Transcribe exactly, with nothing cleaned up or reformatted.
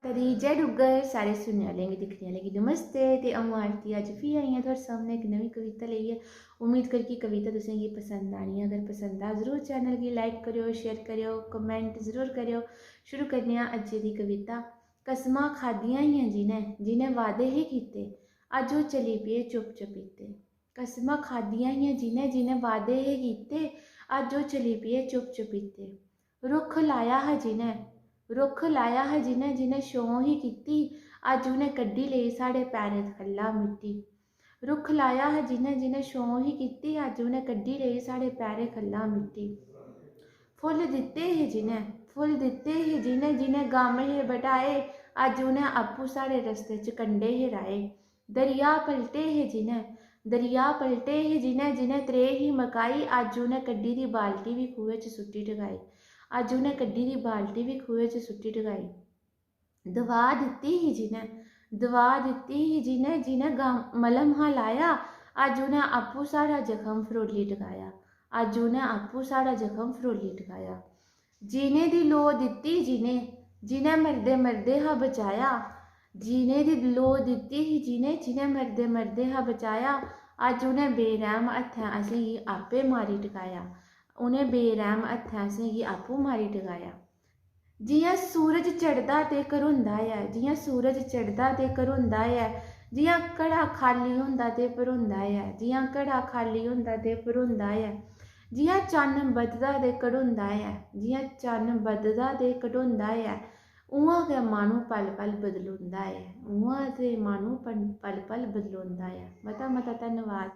तरी जय डुग्गर, सारे सुनने आह्लें गी, दिक्खने आह्लें गी नमस्ते। ते अ'ऊं आरती अज्ज फ्ही आई आं थुआढ़े सामनै इक नमीं कविता लेइयै। उम्मीद करगी कविता तुसें गी पसंद आनी ऐ। अगर पसंद आ, जरूर चैनल गी लाइक करेओ, शेयर करेओ, कमेंट जरूर करेओ। शुरू करने आं अज्जै दी कविता। कसमां खाद्दियां हियां जि'नें, जि'नें वादे हे कीते, अज्ज ओह् चली पे चुप चपीते। कसमां खाद्दियां हियां जि'नें, जि'नें वादे हे कीते, अज्ज ओह् चली पे चुप चपीते। रुक्ख लाया हा जि'नें, रुक्ख लाया हा जि'नें, जि'नें छौं ही कीती, अज्ज उ'नें कड्ढी लेई साढ़े पैरें थल्ला मिट्टी। रुक्ख लाया हा जि'नें, जि'नें छौं ही कीती, अज्ज उ'नें कड्ढी लेई साढ़े पैरें खल्ला मिट्टी। फुल्ल दित्ते हे जि'नें, फुल्ल दित्ते हे जि'नें, जि'नें गम हे बटाए, अज्ज उ'नें आपूं साढ़े रस्ते च कंडे हे राहे। दरिया पलटे हे जि'नें, दरिया पलटे हे जि'नें, जि'नें त्रेह् ही मकाई, अज्ज उ'नें कड्ढी दी बाल्टी बी खूहै च सुट्टी टकाई। अज्ज उ'नें कड्ढी दी बाल्टी बी खूहै च सुट्टी टकाई। दवा दित्ती ही जि'नें, दवा दित्ती ही जि'नें, जि'नें गम मलम हा लाया, अज्ज उ'नें आपूं साढ़ा जख्म फरोली टकाया। अज्ज उ'नें आपूं साढ़ा जख्म फरोली टकाया। जीने दी लो दित्ती जि'नें, जि'नें मरदे मरदे हा बचाया। जीने दी लो दित्ती ही जि'नें, जि'नें मरदे मरदे हा बचाया। अज्ज उ'नें बेरैह्म हत्थें असेंगी आपे मारी टकाया। उ'नें बेरैह्म हत्थें असेंगी आपूं मारी टकाया। जि'यां सूरज चढ़दा ते घरोंदा ऐ, जि'यां सूरज चढ़दा ते घरोंदा ऐ, जि'यां घड़ा खाल्ली होंदा ते भरोंदा ऐ, जि'यां घड़ा खाल्ली होंदा ते भरोंदा ऐ, जि'यां चन्न बधदा ते घटोंदा ऐ, जि'यां चन्न बधदा ते घटोंदा ऐ, उ'आं गै माह्नू पल पल बदलोंदा ऐ, उ'आं ते माह्नू पल पल बदलोंदा ऐ। मता मता धन्नवाद।